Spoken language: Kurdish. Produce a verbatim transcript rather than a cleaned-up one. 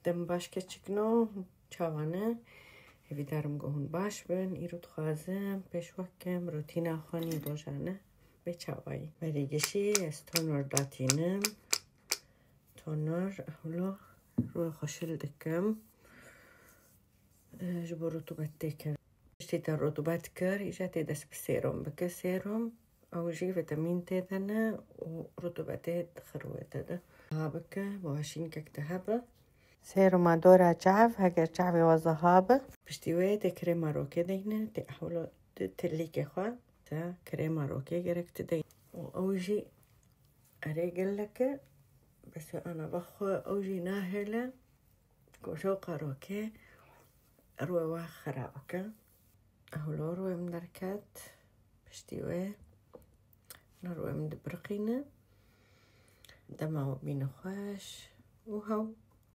Dem baş keçikno, çawa ne? Hêvîdarim ku hûn baş bin. Îro dixwazim pêşwakim rotîna xwe nî rojane bê çawayî. Berî gişî ez toner datînim. Toner, hewlo rûyê xwe şil dikim. Ji bo rutubet têkevin. Piştî te rutubet kir, îja tê dest bi sêrom bike. Sêrom, ew jî vîtamîn tê de ne û rutubetê dixir wê te de. Ha bike, bi başînkek de hebe. Sêroma dora çav, heger çavê we ziha be. Piştî wê tê krêma rokê deyne, tê hewlo di tilîkê xwe te krêma rokê gerek tu dey. Û ew jî erê gelek e, bes wê ana vexwe ew jî nahêle. Ku şewqa rokê rûyê we xera bike. Hewlo rûyê min derket. Piştî wê na rûyê min dibiriqîne. Dema we bîne xweş û hew